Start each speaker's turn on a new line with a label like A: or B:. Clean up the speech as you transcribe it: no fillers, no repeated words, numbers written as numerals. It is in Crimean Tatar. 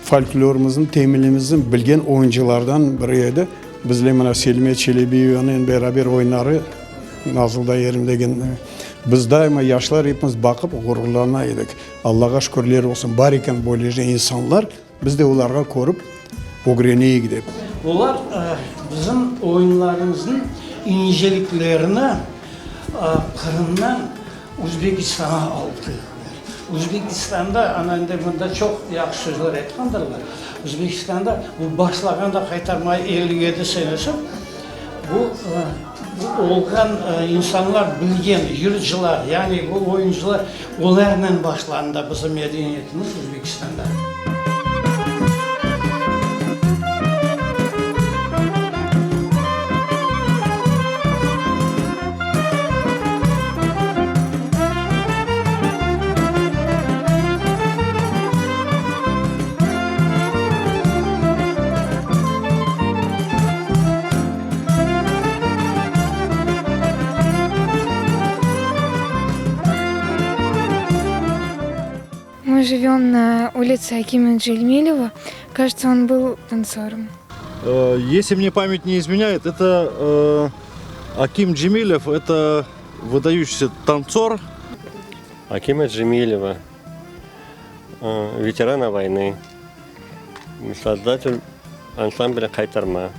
A: Folklorımıznıñ temelimizni bilgen oyuncılardan biri edi. Bizle mına Selime Çelebiyevanen beraber oynarı, Nazılda yerim degen. Biz daima yaşlar epimiz baqıp ğururlana edik. Allağa şükürler olsun, bar eken böylece insanlar, biz de olarğa körip ögreneyik dep.
B: Olar bizim oyunlarımıznıñ inceliklerini Qırımdan Özbekistanğa alıp keldiler. Özbekistanda, ana endi mında çoq yahşı sözler aytqandırlar, Özbekistanda bu başlağanda Qaytarma 57 senesi bu olğan insanlar bilgen yırcılar, yani bu oyuncılar, olarnen başlandı bizim medeniyetimiz Özbekistanda.
C: Мы живем на улице Акима Джельмилева. Кажется, он был танцором.
D: Если мне память не изменяет, это Аким Джемилев, это выдающийся танцор.
E: Акима Джемилева, ветерана войны, создатель ансамбля Qaytarma.